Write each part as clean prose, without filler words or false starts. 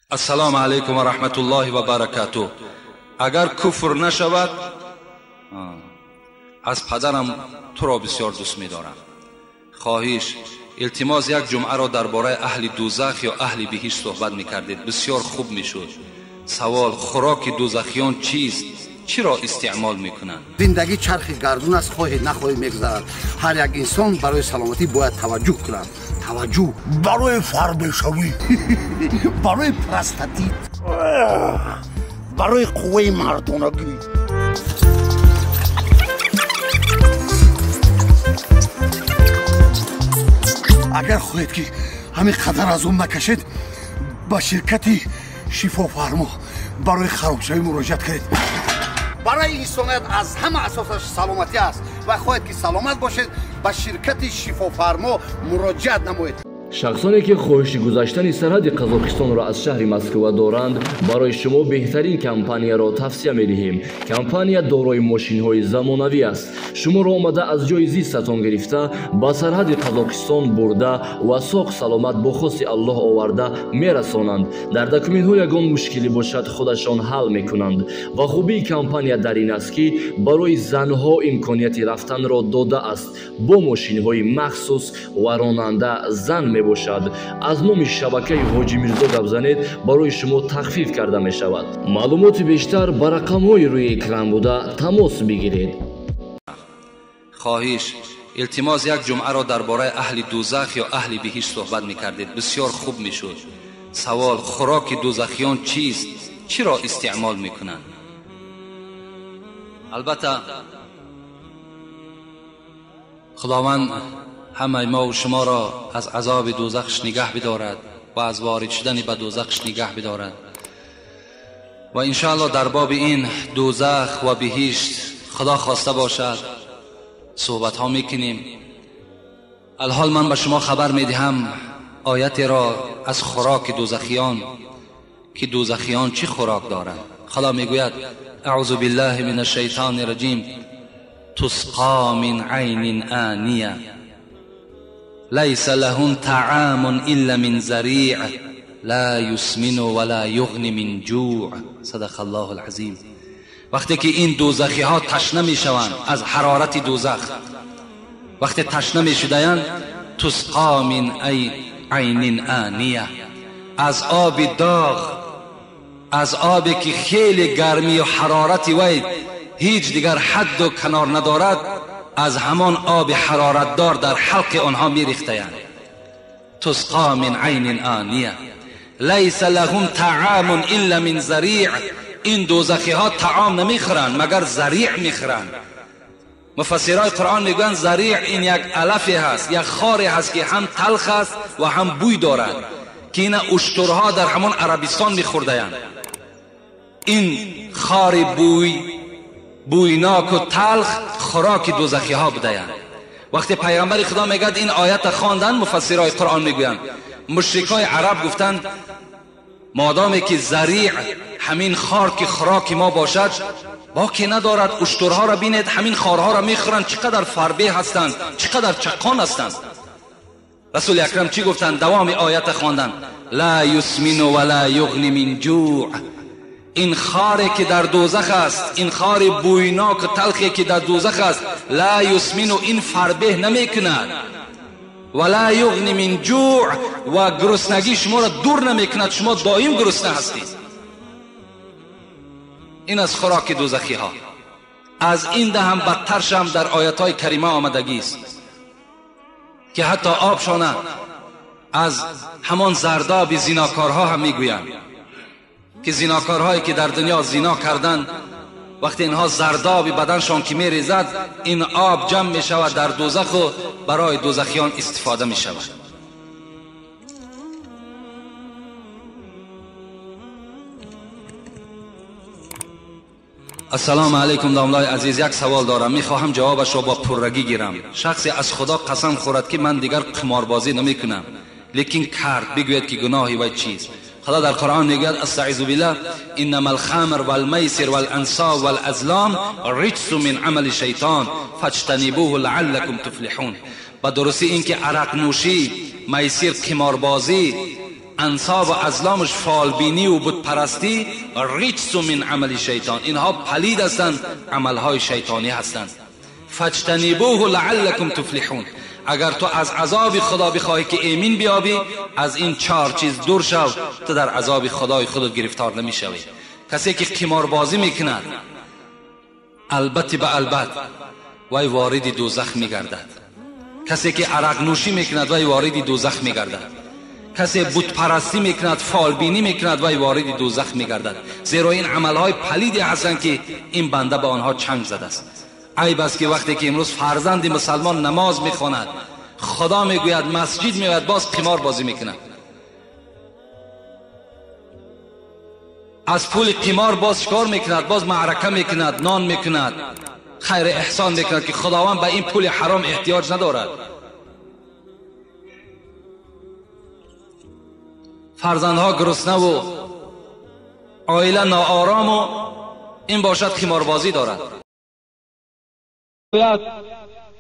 Ассалому алайкум ва раҳматуллоҳи ва баракатуҳ. Агар куфр нашавад, аз падарам туро бисёр дӯст медорам. Хоҳиш, илтимос, як ҷумъаро дар бораи аҳли дӯзах ё аҳли биҳишт суҳбат мекардед, бисёр хуб мешуд. Савол: хӯроки дӯзахиён чист? Чиро истеъмол мекунанд? Зиндагӣ чархи гардун аст, хоҳӣ нахоҳӣ мегузарад. Ҳар як инсон барои саломатӣ бояд таваҷҷӯҳ кунад. Таваҷҷӯҳ барои фарбешавӣ, барои простатит, барои қувваи мардонагӣ. Агар хоҳед ки ҳамин қадар азоб накашед, ба ширкати Шифофармо барои харобшавӣ муроҷиат кунед. Барои инсоният аз ҳама асосаш саломатӣ аст ва хоҳед ки саломат бошед, ба ширкати Шифофармо муроҷиат намоед. Шахсоне ки хоҳиши гузаштани сарҳади Қазоқистонро аз шаҳри Москва доранд, барои шумо беҳтарин компанияро тавсия медиҳем. Компания дорои мошинҳои замонавӣ аст. Шуморо омада аз ҷои зистатон гирифта, ба сарҳади Қазоқистон бурда ва соғ саломат бо хости Аллоҳ оварда мерасонанд. Дар документҳо ягон мушкилӣ бошад, худашон ҳал мекунанд. Ва хубии компания дар ин аст, ки барои занҳо имконияти рафтанро додааст бо мошинҳои махсус ва ронанда зан мебошад. Аз номи шабакаи Ҳоҷи Мирзо гап занед, барои шумо тахфиф карда мешавад. Маълумоти бештар ба рақамҳои рӯи экран буда тамос бигиред. Хоҳиш, илтимос, як ҷумъаро дар бораи аҳли дӯзах ё аҳли биҳишт суҳбат мекардед, бисёр хуб мешуд. Савол: хӯроки дӯзахиён чист? Чиро истеъмол мекунанд? Албатта, Худованд ҳамаи мо шуморо аз азоби дӯзахш нигаҳ бидорад ва аз ворид шудани ба дӯзахш нигаҳ бидорад. Ва иншоаллоҳ дар боби ин дӯзах ва биҳишт Худо хоста бошад суҳбатҳо мекунем. Алҳол ман ба шумо хабар медиҳам оятеро аз хӯроки дӯзахиён, ки дӯзахиён чӣ хӯрок доранд. Худо мегӯяд: аъузу биллаҳи мин ашшайтони раҷим, тусқо мин айнин ония ليس لهم طعام إلا من زريع لا يسمن ولا يغني من جوع. صدق الله العظیم. وقتی که این دوزخی ها تشنه می شوند از حرارت دوزخ، وقتی تشنه می شدند، تسقا من عین آنیه، از آب داغ، از آبی که خیلی گرمی و حرارت وی هیچ دیگر حد و کنار ندارد، از همان آب حرارتدار در حلق آنها میریختند. تسقا من عین آنیه لیس لهم طعام الا من زریع. این دوزخی ها طعام نمیخورند مگر زریع میخورند. مفسرای قرآن میگویند زریع این یک علفی هست، یک خاری هست که هم تلخ است و هم بوی دارد، که این اشترها در همان عربستان میخوردند. این خار بویناک و تلخ خوراک دوزخی ها بودند. وقتی پیغمبر خدا میگد این آیت خواندن، مفسرای قرآن میگویند مشرکای عرب گفتند مادامی که زریع همین خار که خوراک ما باشد باکی ندارد، اشترها را بینید همین خارها را میخورند، چقدر فربه هستند، چقدر چقان هستند. رسول اکرم چی گفتند؟ دوام آیت خواندن: لا یسمن ولا یغنی من جوع. این خاری که در دوزخ است، این خار بویناک و تلخی که در دوزخ است، لا یسمن، این فربه نمیکند، ولا یغنی من جوع، و گرسنگی شما را دور نمیکند، شما دائم گرسنه هستید. این از خوراک دوزخی ها. از این ده هم بدترش هم در آیت های کریمه آمدگی است که حتی آبشانه از همان زرداب زیناکارها هم میگویند که زیناکارهایی که در دنیا زینا کردند، وقتی اینها زرداب بدنشان که میریزد، این آب جمع می شود در دوزخ و برای دوزخیان استفاده می شود. السلام علیکم داملای عزیز، یک سوال دارم، میخواهم جوابش را با پررگی گیرم. شخصی از خدا قسم خورد که من دیگر قماربازی نمی کنم، لیکن کرد، بگوید که گناهی وی چیست؟ خدا در قرآن میگوید: استعیذ بالله، انما الخمر والمیسر والانصاب والازلام رجس من عمل شیطان فاجتنبوه لعلکم تفلحون. و درستی اینکه عرق نوشی، میسر، قماربازی انصاب و ازلامش فالبینی و بتپرستی، رجس من عمل شیطان، اینها پلید هستند، عملهای شیطانی هستند. فاجتنبوه لعلکم تفلحون. اگر تو از عذاب خدا بخواهی که ایمین بیابی، از این 4 چیز دور شو، تو در عذاب خدای خودت گرفتار نمیشوی. کسی که قمار بازی میکند البته به البت وی وارد دوزخ میگردد. کسی که عرق نوشی میکند وی وارد دوزخ میگردد. کسی بت پرستی میکند، فالبینی میکند وی وارد دوزخ میگردد. زیرا این عملهای پلیدی هستند که این بنده به آنها چنگ زده است. عیب است که وقتی که امروز فرزند مسلمان نماز میخواند، خدا میگوید مسجد میآید، باز قمار بازی میکند، از پول قمار باز شکار میکند، باز معرکه میکند، نان میکند، خیر احسان میکند که خداوند به این پول حرام احتیاج ندارد. فرزندها گرسنه و عائله ناآرام و این باشد قماربازی دارد.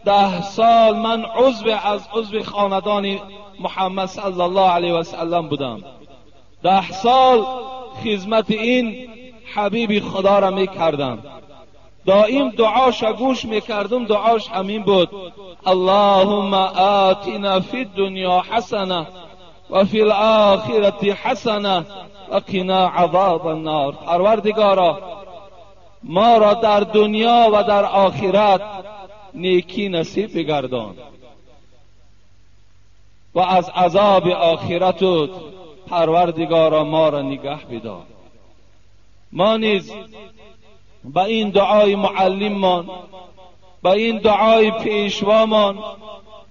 10 سال من عضو از عضو خاندان محمد صلی الله علیه و سلم بودم. 10 سال خدمت این حبیب خدا را میکردم. دائم دعاش گوش میکردم، دعاش همین بود: اللهم آتنا فی الدنیا حسنه و فی الاخرة حسنه و قنا عذاب النار. پروردگارا ما را در دنیا و در آخرت نیکی نصیب بگردان و از عذاب آخرت پروردگارا ما را نگه بدار. ما نیز به این دعای معلممان، به این دعای پیشوامان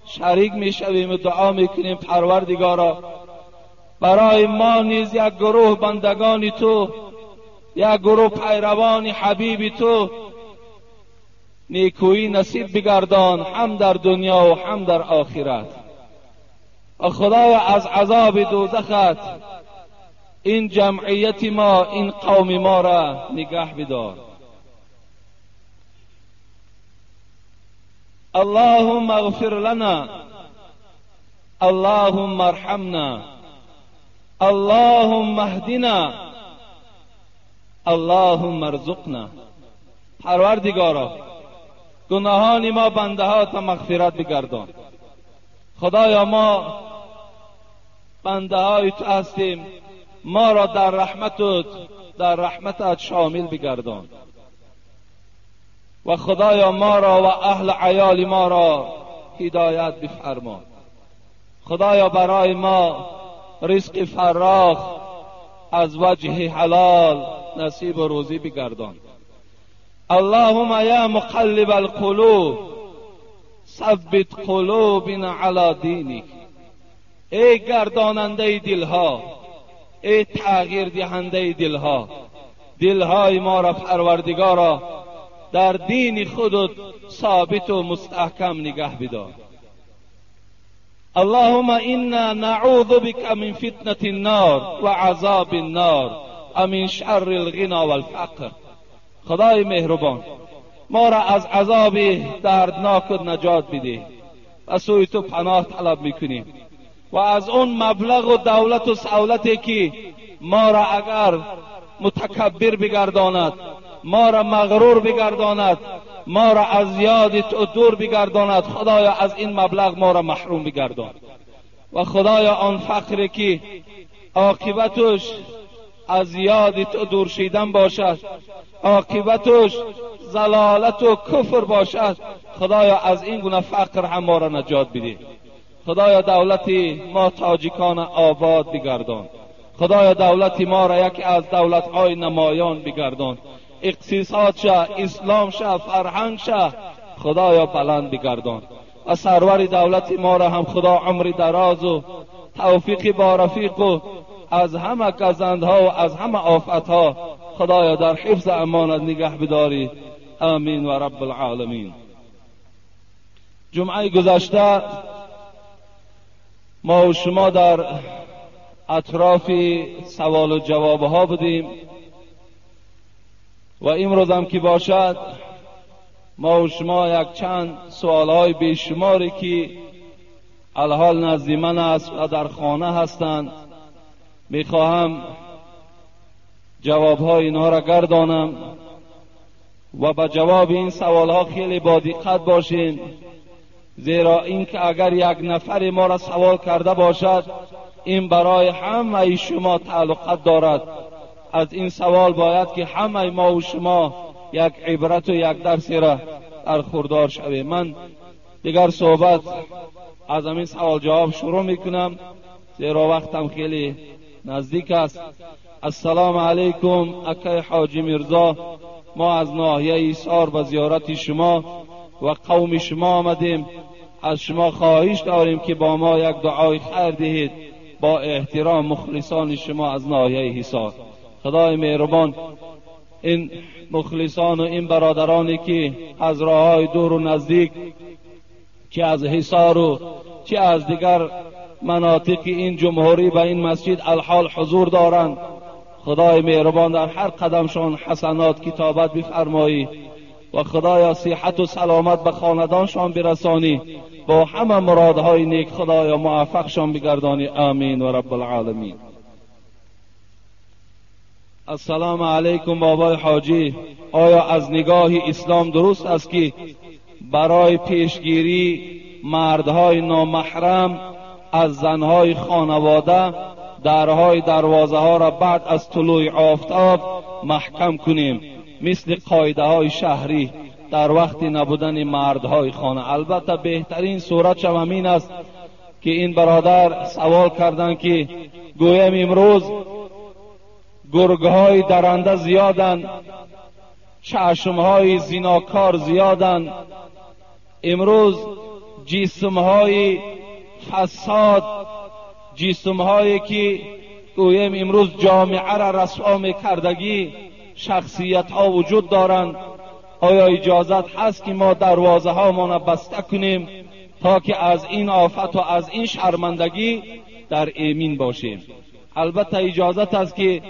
شریک میشویم و دعا میکنیم پروردگارا برای ما نیز یک گروه بندگان تو، یک گروه پیروان حبیب تو نیکویی نصیب بگردان، هم در دنیا و هم در آخرت. و خدایا از عذاب دوزخت این جمعیت ما، این قوم ما را نگه بدار. اللهم اغفر لنا، اللهم ارحمنا، اللهم اهدنا، اللهم ارزقنا. پروردگارا گناهان ما بنده ها تا مغفرت بگردان. خدایا ما بنده های تو هستیم، ما را در رحمتت، در رحمتت شامل بگردان. و خدایا ما را و اهل عیال ما را هدایت بفرما. خدایا برای ما رزق فراخ از وجه حلال نصیب و روزی بگردان. اللهم یا مقلب القلوب ثبت قلوبنا علی دینک. ای گرداننده دلها، ای تغییر دهنده دلها، دلهای ما را پروردگارا در دین خودت ثابت و مستحکم نگه بدار. اللهم انا نعوذ بك من فتنة النار و عذاب النار و من شر الغنى والفقر. خدای مهربان ما را از عذاب دردناک نجات بده و سوی تو پناه طلب میکنیم و از اون مبلغ و دولت و سولتی که ما را اگر متکبر بگرداند، ما را مغرور بگرداند، ما را از یاد تو دور بگرداند، خدایا از این مبلغ ما را محروم بگردان. و خدایا آن فقری که عاقبتش از یاد تو دور شیدن باشد، عاقبتش ضلالت و کفر باشد، خدایا از این گونه فقر هم ما را نجات بده. خدایا دولت ما تاجیکان آباد بگردان. خدایا دولت ما را یکی از دولت‌های نمایان بگردان. اقتصاد شه، اسلام شه، فرهنگ شه، خدایا بلند بگردان. و سرور دولت ما را هم خدا عمر دراز و توفیق با رفیق و از همه گزندها و از همه آفتها خدایا در حفظ امانت نگه بداری. آمین و رب العالمین. جمعه گذشته ما و شما در اطراف سوال و جواب ها بودیم و امروز هم که باشد ما و شما یک چند سوال های بیشماری که الحال نزد من است و در خانه هستند میخواهم جوابهای اینها را گردانم و به جواب این سوالها خیلی با دقت باشین، زیرا اینکه اگر یک نفر ما را سوال کرده باشد این برای همه شما تعلقات دارد. از این سوال باید که همه ما و شما یک عبرت و یک درسی را برخوردار شویم. من دیگر صحبت از همین سوال جواب شروع میکنم، زیرا وقتم خیلی نزدیک است. السلام علیکم اکای حاجی میرزا، ما از ناحیه ایثار به زیارت شما و قوم شما آمدیم. از شما خواهش داریم که با ما یک دعای خیر دهید. با احترام مخلصان شما از ناحیه حصار. خدای مهربان این مخلصان و این برادرانی که از راههای دور و نزدیک، چه از حصار و چه از دیگر مناطق این جمهوری به این مسجد الحال حضور دارند، خدای مهربان در هر قدمشان حسنات کتابت بفرمایی و خدایا صحت و سلامت به خاندانشان برسانی، با همه مرادهای نیک خدایا موفقشان بگردانی. آمین و رب العالمین. السلام علیکم بابای حاجی، آیا از نگاه اسلام درست است که برای پیشگیری مردهای نامحرم از زنهای خانواده درهای دروازه ها را بعد از طلوع آفتاب محکم کنیم، مثل قاعده های شهری در وقت نبودن مردهای خانه؟ البته بهترین صورت همین است که این برادر سوال کردن که گویم امروز گرگهای درنده زیادن، چشمهای زیناکار زیادن، امروز جسمهای فساد، جسمهایی که گویم امروز جامعه را رسوا میکردگی شخصیت ها وجود دارند. آیا اجازت هست که ما دروازه ها ما بسته کنیم تا که از این آفت و از این شرمندگی در ایمین باشیم؟ البته اجازت است که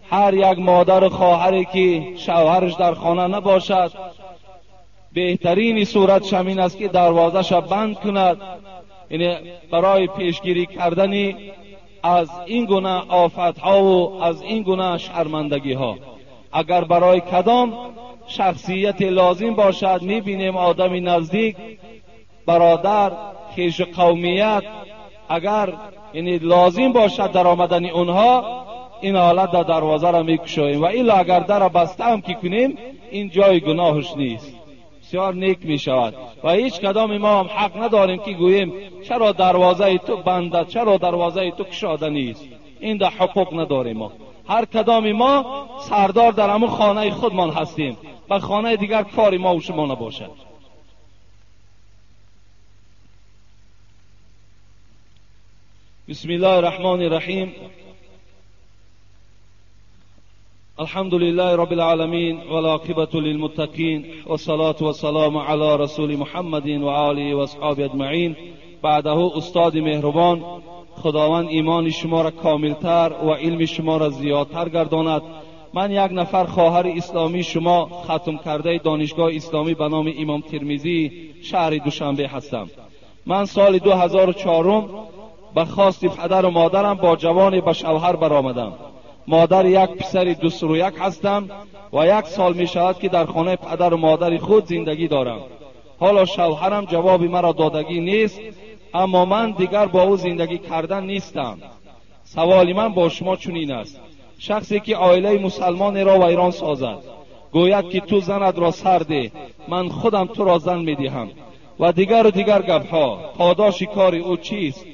هر یک مادر و خواهری که شوهرش در خانه نباشد، بهترین صورت همین است که دروازه‌اش بند کند، یعنی برای پیشگیری کردن از این گونه آفت‌ها و از این گونه شرمندگی‌ها. اگر برای کدام شخصیت لازم باشد، می‌بینیم آدمی نزدیک، برادر، خویش قومیت، اگر یعنی لازم باشد در آمدن اونها، این حالت در دروازه را میکشاییم و الا اگر در بسته هم که کنیم این جای گناهش نیست، بسیار نیک می شود و هیچ کدام ما هم حق نداریم که گوییم چرا دروازه تو بنده، چرا دروازه تو کشاده نیست. این در حقوق نداریم. ما هر کدام ما سردار در همون خانه خودمان هستیم و خانه دیگر کاری ما و شما نباشد. بسم الله الرحمن الرحیم. الحمد لله رب العالمین والعاقبة للمتقین والصلاة والسلام علی رسول محمد و آله و اصحابه اجمعین. بعده استاد مهربان، خداوند ایمان شما را کاملتر و علم شما را زیادتر گرداند. من یک نفر خواهر اسلامی شما ختم کرده دانشگاه اسلامی به نام امام ترمذی شهر دوشنبه هستم. من سال 2004 به خواست پدر و مادرم با جوانی به شوهر برآمدم. مادر یک پسر 2 و 1 هستم و 1 سال می شود که در خانه پدر و مادر خود زندگی دارم. حالا شوهرم جواب مرا دادگی نیست، اما من دیگر با او زندگی کردن نیستم. سوال من با شما چنین است: شخصی که عائله مسلمان را ویران سازد، گوید که تو زند را سر ده، من خودم تو را زن می دهم و دیگر و دیگر گپها، پاداش کار او چیست؟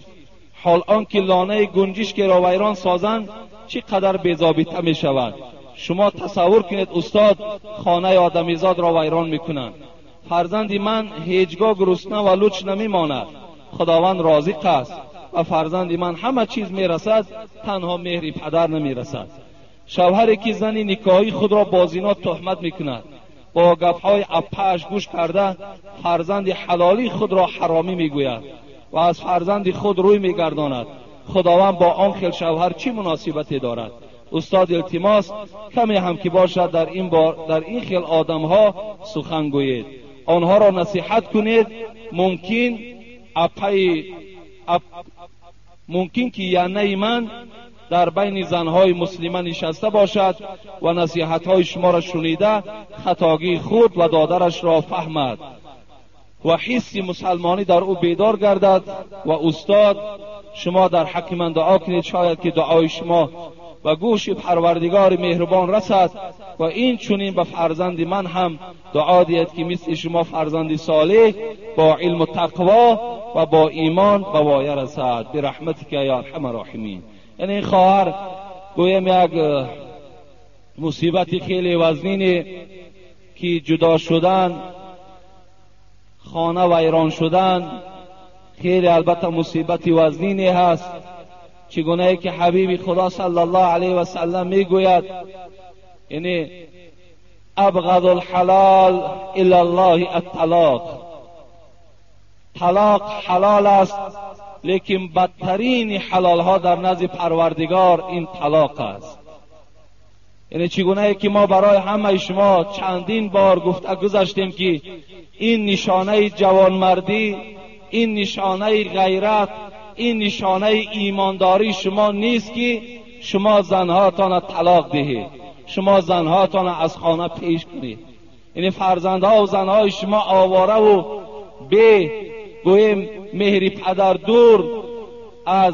حال آنکه لانه گنجشک را ویران سازند چقدر بی‌ضابطه می شود. شما تصور کنید استاد، خانه آدمیزاد را ویران می کنند. فرزند من هیچگاه گرسنه و لوچ نمی ماند. خداوند رازق است و فرزند من همه چیز می رسد، تنها مهر پدر نمی رسد. شوهری که زن نکاحی خود را با زنا تهمت می کند، با گپهای اپش گوش کرده فرزند حلالی خود را حرامی می گوید و از فرزند خود روی می گرداند. خداوند با آن خیل شوهر چی مناسبتی دارد؟ استاد التماس کمی هم که باشد در این خیل آدمها سخن گویید، آنها را نصیحت کنید. ممکن که یعنی من در بین زنهای مسلمه نشسته باشد و نصیحتهای شما را شنیده خطاگی خود و دادرش را فهمد و حس مسلمانی در او بیدار گردد. و استاد شما در حق من دعا کنید، شاید که دعای شما و گوش پروردگار مهربان رسد و این چنین به فرزند من هم دعا دهید که مثل شما فرزند صالح با علم و تقوا و با ایمان به وایه رسد برحمتک یا ارحم الراحمین. یعنی این خواهر گویم یک مصیبت خیلی وزنینی که جدا شدن، خانه ویران شدن، خیلی البته مصیبت وزنینی هست. چگونه که حبیب خدا صلی الله علیه و سلم میگوید، یعنی ابغض الحلال الی الله الطلاق. طلاق حلال است، لیکن بدترین حلال ها در نزد پروردگار این طلاق است. یعنی چگونه که ما برای همه شما چندین بار گفته گذشتیم که این نشانه جوانمردی، این نشانه غیرت، این نشانه ایمانداری شما نیست که شما زنهاتان طلاق دهید، شما زنهاتان از خانه پیش کنید. یعنی فرزندها و زنهای شما آواره و به گویم مهری پدر دور از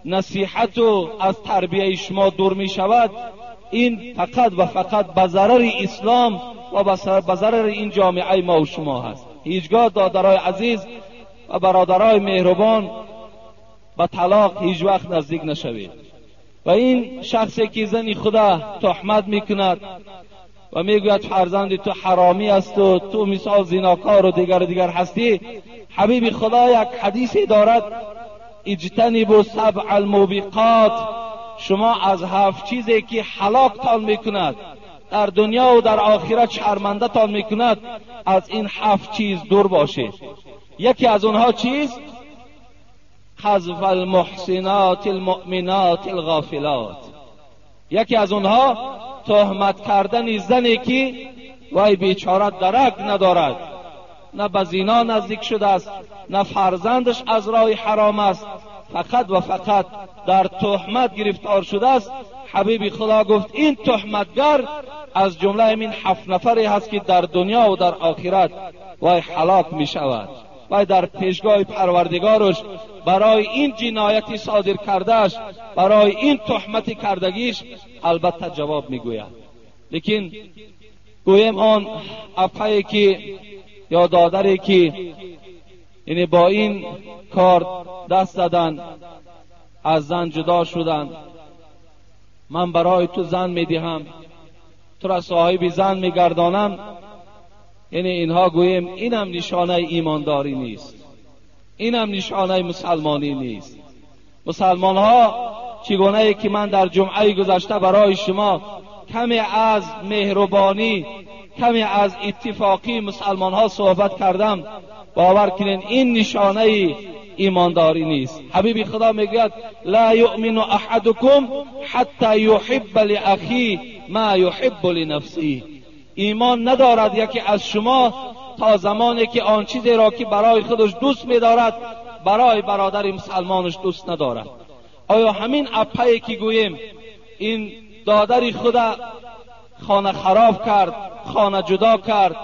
نصیحت و از تربیه شما دور می شود. این فقط و فقط به ضرر اسلام و به ضرر این جامعه ما و شما هست. هیچگاه دادرای عزیز و برادرای مهربان به طلاق هیچ وقت نزدیک نشوید. و این شخصی که زنی خدا تهمت میکند و میگوید فرزند تو حرامی است و تو مثال زیناکار و دیگر دیگر هستی، حبیب خدا یک حدیثی دارد، اجتنبوا سبع الموبقات، شما از 7 چیزی که هلاکتان میکند در دنیا و در آخرت شرمنده تان میکند، از این 7 چیز دور باشید. یکی از اونها چیست؟ قذف المحسنات المؤمنات الغافلات. یکی از اونها تهمت کردن زنی که وای بیچاره درک ندارد، نه به زنا نزدیک شده است، نه فرزندش از راه حرام است، فقط و فقط در تهمت گرفتار شده است. حبیب خدا گفت این تهمتگر از جمله این 7 نفری هست که در دنیا و در آخرت وای هلاک می شود. وای در پیشگاه پروردگارش برای این جنایتی صادر کردهش، برای این تهمت کردگیش البته جواب میگوید. لیکن گویم آن اپایی که یا دادری که یعنی با این کار دست زدن، از زن جدا شدن، من برای تو زن میدهم، تو را صاحب زن میگردانم، یعنی اینها گوییم اینم نشانه ایمانداری نیست، اینم نشانه مسلمانی نیست. مسلمان ها چگونه ای که من در جمعه گذشته برای شما کمی از مهربانی، کمی از اتفاقی مسلمان ها صحبت کردم، باور کنین این نشانه ایمانداری نیست. حبیب خدا میگوید لا یؤمن احدکم حتی یحب لاخیه ما یحب لنفسه. ایمان ندارد یکی از شما تا زمانی که آن چیزی را که برای خودش دوست می‌دارد برای برادر مسلمانش دوست ندارد. آیا همین اپایی که گوییم این دادر خود خانه خراب کرد، خانه جدا کرد،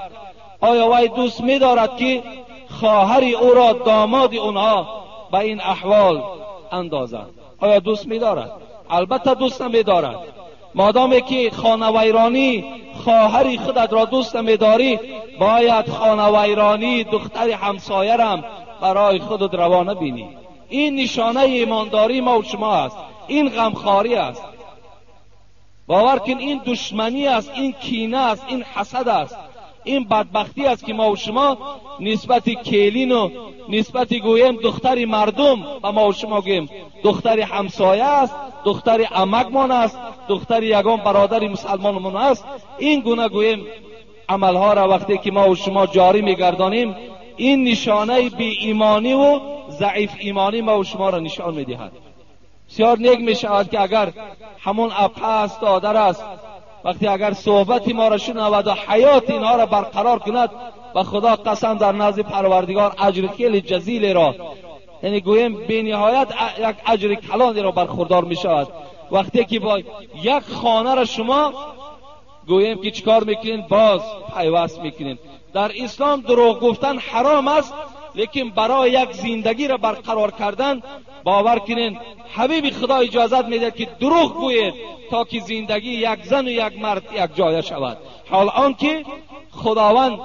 آیا وی دوست می‌دارد که خواهر او را داماد اونها به این احوال اندازند؟ آیا دوست می‌دارد؟ البته دوست نمی‌دارد. مادامی که خانه ویرانی خواهر خودت را دوست نمی‌داری، باید خانه ویرانی دختر همسایه رم برای خودت روا نبینی. این نشانه ایمانداری ما و شما است، این غمخواری است. باور کن این دشمنی است، این کینه است، این حسد است، این بدبختی است که ما و شما نسبت کیلین و نسبت گویم دختر مردم و ما و شما گویم دختر همسایه است، دختر عمکمان است، دختر یگان برادر مسلمانمان است. این گونه گویم عملها را وقتی که ما و شما جاری میگردانیم، این نشانه بی ایمانی و ضعیف ایمانی ما و شما را نشان میدهد. بسیار نیک میشود که اگر همون اپه است، دادر است، وقتی اگر صحبت ما را شنود و حیات اینها را برقرار کند، و خدا قسم در نزد پروردگار اجر خیلی جزیل را یعنی گوییم بی‌نهایت یک اجر کلانی را برخوردار می شود. وقتی که با یک خانه را شما گوییم که چیکار میکنین، باز پیوست میکنین. در اسلام دروغ گفتن حرام است، لیکن برای یک زندگی را برقرار کردن باور کنین حبیب خدا اجازت میده که دروغ گویید تا که زندگی یک زن و یک مرد یک جایه شود. حال آنکه خداوند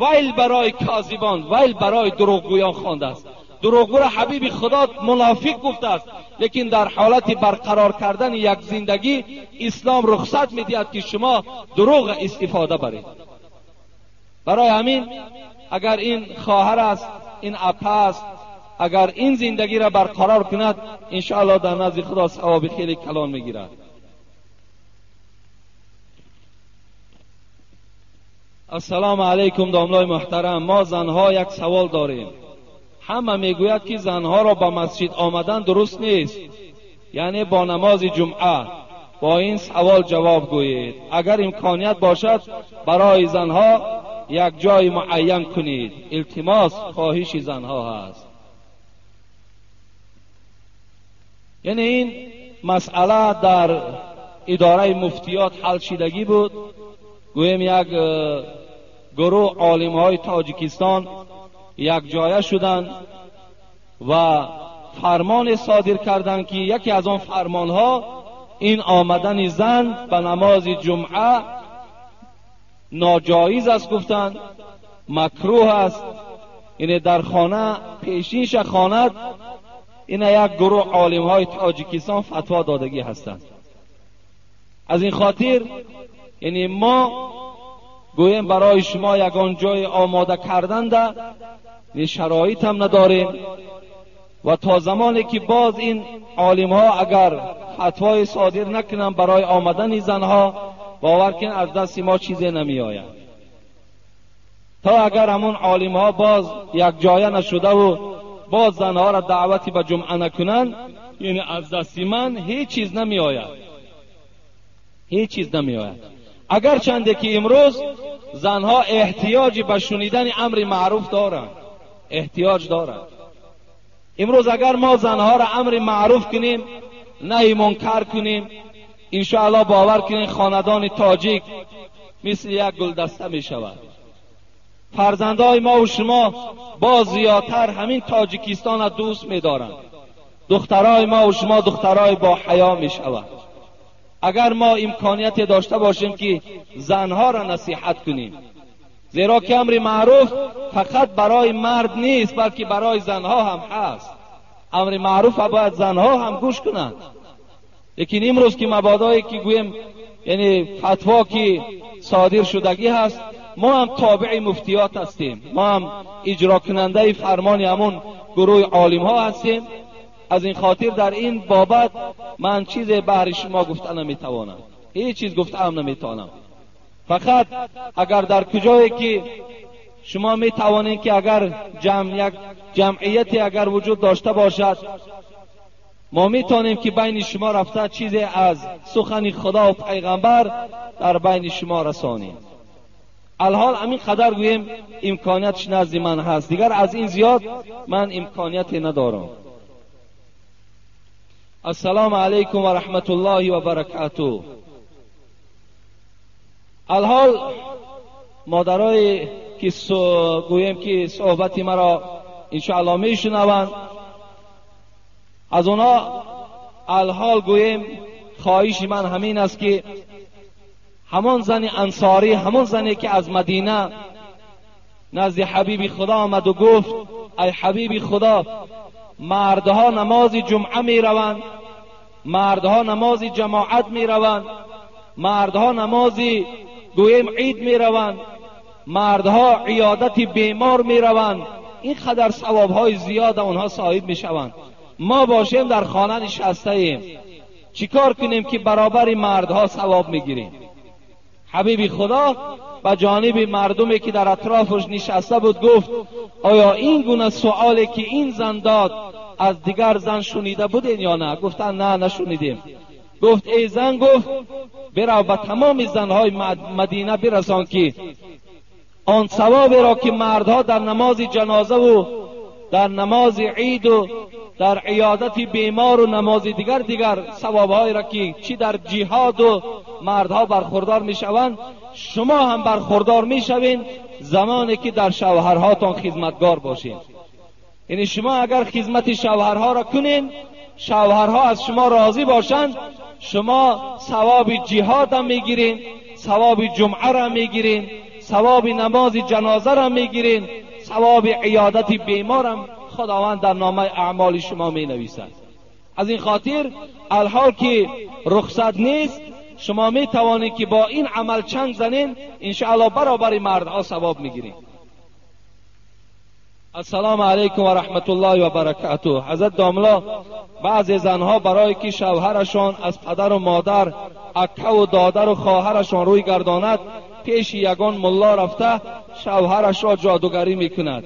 ویل برای کاذبان، ویل برای دروغگویان خوانده است. دروغگو را حبیب خدا منافق گفته است، لیکن در حالت برقرار کردن یک زندگی اسلام رخصت میدهد که شما دروغ استفاده برید. برای همین اگر این خواهر است، این اپا است، اگر این زندگی را برقرار کند انشاءالله در نزد خدا ثواب خیلی کلان میگیرد. السلام علیکم داملای محترم، ما زنها یک سوال داریم. همه میگوید که زنها را به مسجد آمدن درست نیست، یعنی با نماز جمعه. با این سوال جواب گویید. اگر امکانیت باشد برای زنها یک جای معین کنید. التماس خواهش زنها هست. یعنی این مسئله در اداره مفتیات حل شدگی بود. گوییم یک گروه عالم های تاجیکستان یک جایه شدند و فرمان صادر کردند که یکی از آن فرمان ها این آمدن زن به نماز جمعه ناجایز است، گفتند مکروه است، اینه در خانه پیشینش خواند. این یک گروه عالم های تاجیکستان فتوا دادگی هستند. از این خاطر یعنی ما گوییم برای شما یگان جای آماده کردن ده شرایط هم نداریم و تا زمانی که باز این عالم ها اگر فتوای صادر نکنن برای آمدن زنها، باور کن از دست ما چیزی نمی آید. تا اگر همون عالم ها باز یک جایه نشده و باز زنها را دعوتی به جمعه نکنن، یعنی از دست من هیچ چیز نمی آید، هیچ چیز نمی آید. اگر چنده که امروز زنها احتیاجی به شنیدن امر معروف دارند، احتیاج دارند. امروز اگر ما زنها را امر معروف کنیم، نهی منکر کنیم، انشاءالله باور کنیم خاندان تاجیک مثل یک گلدسته می شود. فرزندهای ما و شما باز زیادتر همین تاجیکستان را دوست می دارند. دخترای ما و شما دخترای با حیا می شود. اگر ما امکانیت داشته باشیم که زنها را نصیحت کنیم، زیرا که امر معروف فقط برای مرد نیست بلکه برای زنها هم هست. امر معروف باید زنها هم گوش کنند. لیکن امروز که مبادایی که گویم یعنی فتوا که صادر شدگی هست، ما هم تابع مفتیات هستیم، ما هم اجرا کننده فرمان همون گروه عالم ها هستیم. از این خاطر در این بابت من چیز بهر شما گفته نمیتوانم، هیچ چیز گفته هم نمیتوانم. فقط اگر در کجایی که شما میتوانید که اگر یک جمعیتی اگر وجود داشته باشد، ما میتونیم که بین شما رفته چیزی از سخن خدا و پیغمبر در بین شما رسانیم. الحال همین قدر گوییم امکانیتش نزد من هست، دیگر از این زیاد من امکانیتی ندارم. السلام علیکم و رحمت الله و برکاته. الحال مادرای که گوییم که صحبت مرا انشاءالله میشنوند، از اونا الحال گوییم خواهش من همین است که همان زن انصاری، همان زنی که از مدینه نزد حبیب خدا آمد و گفت ای حبیب خدا، مردها نماز جمعه می روند، مردها نماز جماعت می روند، مردها نماز گویم عید می روند، مردها عیادت بیمار می روند، این قدر ثواب های زیاد آنها صاحب می شوند. ما باشیم در خانه نشسته ایم، چیکار کنیم که برابر مردها ثواب میگیریم؟ حبیب خدا به جانب مردمی که در اطرافش نشسته بود گفت آیا این گونه سوالی که این زن داد از دیگر زن شنیده بودین یا نه؟ گفتن نه، نشنیدیم. گفت ای زن، گفت برو به تمام زنهای مدینه برسان که آن ثوابی را که مردها در نماز جنازه و در نماز عید و در عیادت بیمار و نماز دیگر ثوابهایی را که چی در جهاد و مردها برخوردار میشوند، شما هم برخوردار میشوین زمانی که در شوهرهاتان خدمتگار باشین. یعنی شما اگر خدمت شوهرها را کنین، شوهرها از شما راضی باشند، شما ثواب جهاد هم میگیرین، ثواب جمعه را میگیرین، ثواب نماز جنازه را میگیرین، ثواب عیادت بیمارم خداوند در نامه اعمال شما می نویسد. از این خاطر الحال که رخصت نیست، شما می توانید که با این عمل چند زنین، انشاءالله برابر مردها ثواب میگیرین. السلام علیکم و رحمت الله و برکاته. حضرت داملا، بعضی زنها برای که شوهرشان از پدر و مادر، اکه و دادر و خواهرشان روی گرداند، پیش یگان ملا رفته شوهرش را جادوگری میکند.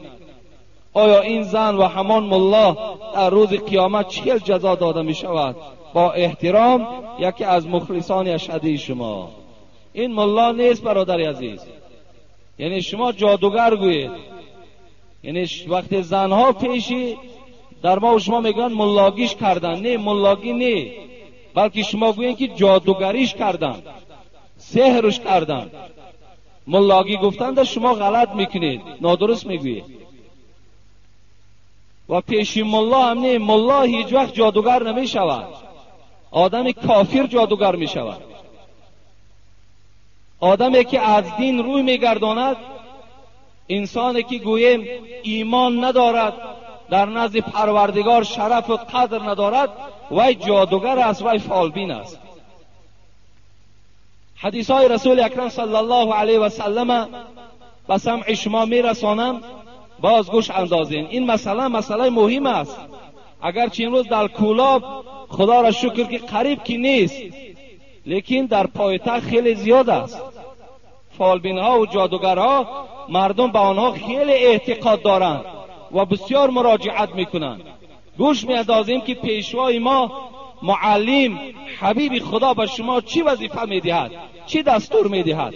آیا این زن و همان ملا در روز قیامت 40 جزا داده میشود؟ با احترام، یکی از مخلصان اشهدی شما. این ملا نیست برادر عزیز، یعنی شما جادوگر گویید. یعنی وقتی زنها پیشی در ما و شما میگن ملاگیش کردن، نه ملاگی نه، بلکه شما گویین که جادوگریش کردن، سحرش کردن. ملاگی گفتن در شما غلط میکنید، نادرست میگویید. و پیشی ملا هم نه، ملا هیچ وقت جادوگر نمیشود، آدم کافر جادوگر میشود. آدمی که از دین روی میگرداند، انسانی که گوییم ایمان ندارد، در نزد پروردگار شرف و قدر ندارد، وی جادوگر است، وی فالبین است. حدیث های رسول اکرم صلی الله علیه و سلم به سمع شما میرسانم، باز گوش اندازین. این مسئله مسئله مهم است. اگرچه امروز در کولاب خدا را شکر که قریب که نیست، لیکن در پایتخت خیلی زیاد است. فالبین ها و جادوگرها، مردم به آنها خیلی اعتقاد دارند و بسیار مراجعت میکنند. گوش میاندازیم که پیشوای ما، معلم، حبیب خدا به شما چی وظیفه میدهد، چی دستور میدهد.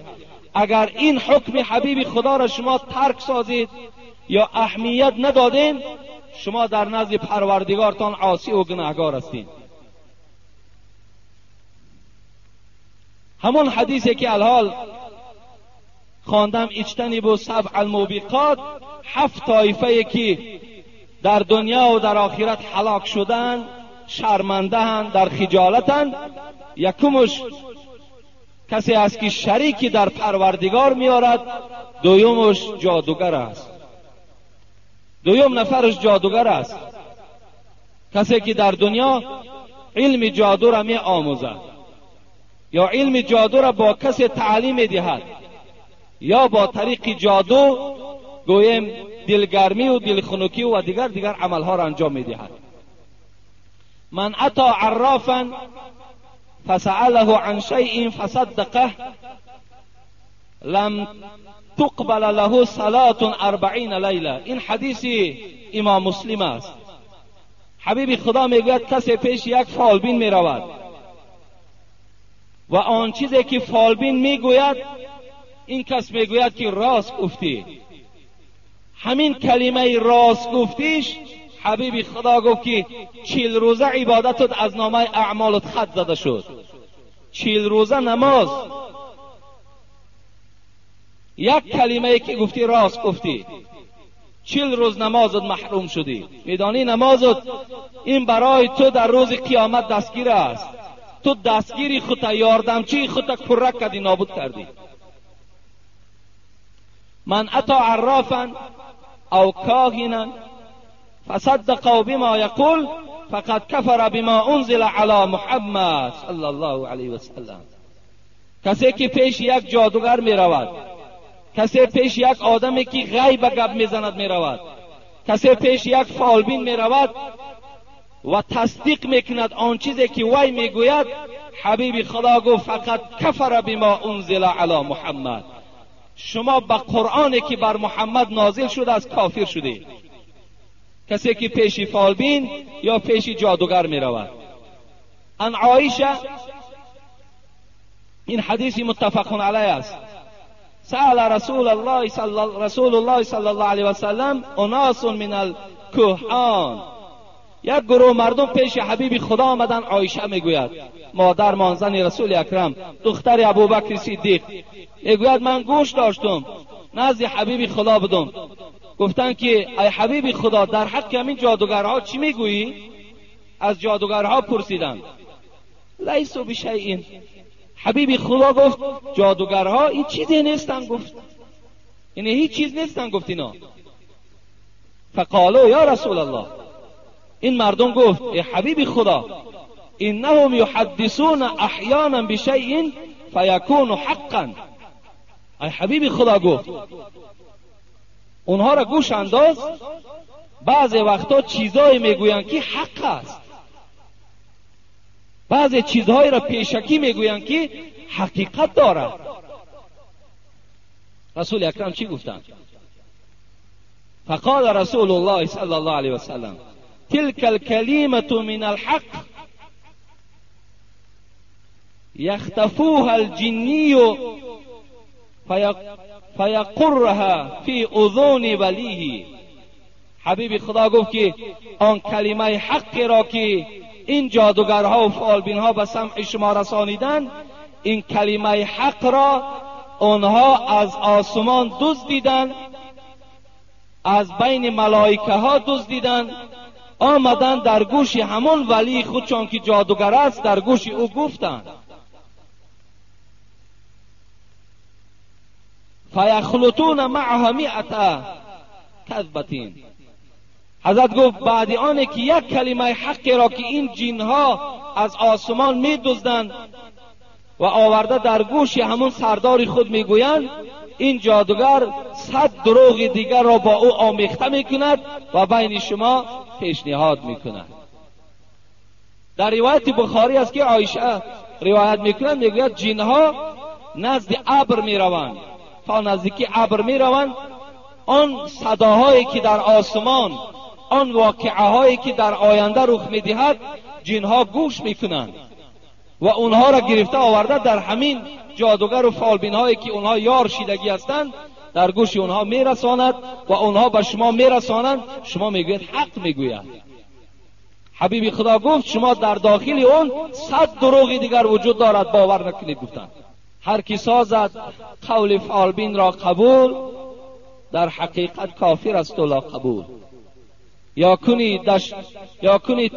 اگر این حکم حبیب خدا را شما ترک سازید یا اهمیت ندادین، شما در نزد پروردگارتان عاصی و گناهگار هستین. همون حدیثی که الحال خواندم، اجتنبوا سبع الموبقات، 7 طایفه که در دنیا و در آخرت هلاک شدن، شرمنده‌اند، در خجالتند. یکمش کسی است که شریکی در پروردگار میارد، دویمش جادوگر است، دویم نفرش جادوگر است، کسی که در دنیا علم جادو را می آموزد یا علم جادو را با کسی تعلیم میدهد یا با طریق جادو گویم دلگرمی و دلخنکی و دیگر عملها را انجام میدهد. من اتی عرافا فسأله عن شیء فصدقه لم تقبل له صلاة 40 لیله. این حدیث امام مسلم است. حبیب خدا میگوید کسی پیش یک فالبین میرود و آن چیزی که فالبین میگوید، این کس میگوید که راست گفتی. همین کلمه راست گفتیش، حبیب خدا گفت که 40 روزه عبادتت از نامه اعمالت خط زده شد. 40 روزه نماز، یک کلمه که گفتی راست گفتی، 40 روز نمازت محروم شدی. میدانی نمازت این برای تو در روز قیامت دستگیر است. تو دستگیری خودت، یاردمچی خودت کرک کردی، نابود کردی. من اتی عرافا او کاهنا فصدق بما یقول فقد کفر بما انزل علی محمد صلی الله علیه وسلم. کسی که پیش یک جادوگر می رود، کسی پیش یک آدمی که غیب گپ میزند می رود، کسی پیش یک فالبین می رود و تصدیق میکند آن چیزی که وی میگوید، حبیب خدا گفت فقط کفر بما انزل علی محمد. شما به قرآنی که بر محمد نازل شده از کافر شدید. کسی که پیش فالبین یا پیش جادوگر می رود. ان عایشه، این حدیث متفق علیه است، سأل رسول الله صلی الله علیه وسلم اناس من الكهان. یک گروه مردم پیش حبیب خدا آمدن. عایشه میگوید، مادر زن رسول اکرم، دختر ابوبکر صدیق، میگوید من گوش داشتم، نزد حبیب خدا بودم. گفتن که ای حبیب خدا، در حق همین جادوگرها چی میگویی؟ از جادوگرها پرسیدن. لیسوا بشیء. حبیب خدا گفت جادوگرها این چیزی نیستن، گفت یعنی هیچ چیز نیستن، گفت اینا. فقالوا یا رسول الله، این مردم گفت ای حبیب خدا، انهم یحدثون احیانا بشیء فیکون حقا. ای حبیب خدا، گفت اونها را گوش انداز، بعضی وقتا چیزایی میگویند که حق است، بعضی چیزهایی را پیشکی میگویند که حقیقت دارد. رسول اکرم چی گفتند؟ فقال رسول الله صلی الله علیه وسلم تلك الكلمة من الحق يختفوها الجني فیقرها فی اذون ولیه. حبیب خدا گفت که آن کلمه حق را که این جادوگرها و فالبینها به سمع شما رسانیدند، این کلمه حق را آنها از آسمان دزدیدند، از بین ملائکه ها دزدیدند، آمدند در گوش همون ولی خودشان که جادوگر است در گوش او گفتند. فیخلطون معها مئة کذبة. حضرت گفت بعد آنه که یک کلمه حقی را که این جنها از آسمان میدزدند و آورده در گوش همون سردار خود میگویند، این جادوگر 100 دروغ دیگر را با او آمیخته میکند و بین شما پیشنهاد میکند. در روایت بخاری است که عایشه روایت میکند، میگوید جنها نزد ابر میروند، تا نزدیکی ابر میروند، آن صداهایی که در آسمان، آن واقعه هایی که در آینده رخ میدهد، جنها گوش میکنند و اونها را گرفته آورده در همین جادوگر و فالبین هایی که اونها یار شیدگی هستند در گوش اونها میرساند و اونها به شما میرسانند، شما میگوید حق میگوید. حبیب خدا گفت شما در داخل اون 100 دروغ دیگر وجود دارد، باور نکنید. گفتند هر کی سازد قول فالبین را قبول، در حقیقت کافر است و لا قبول. یا کنی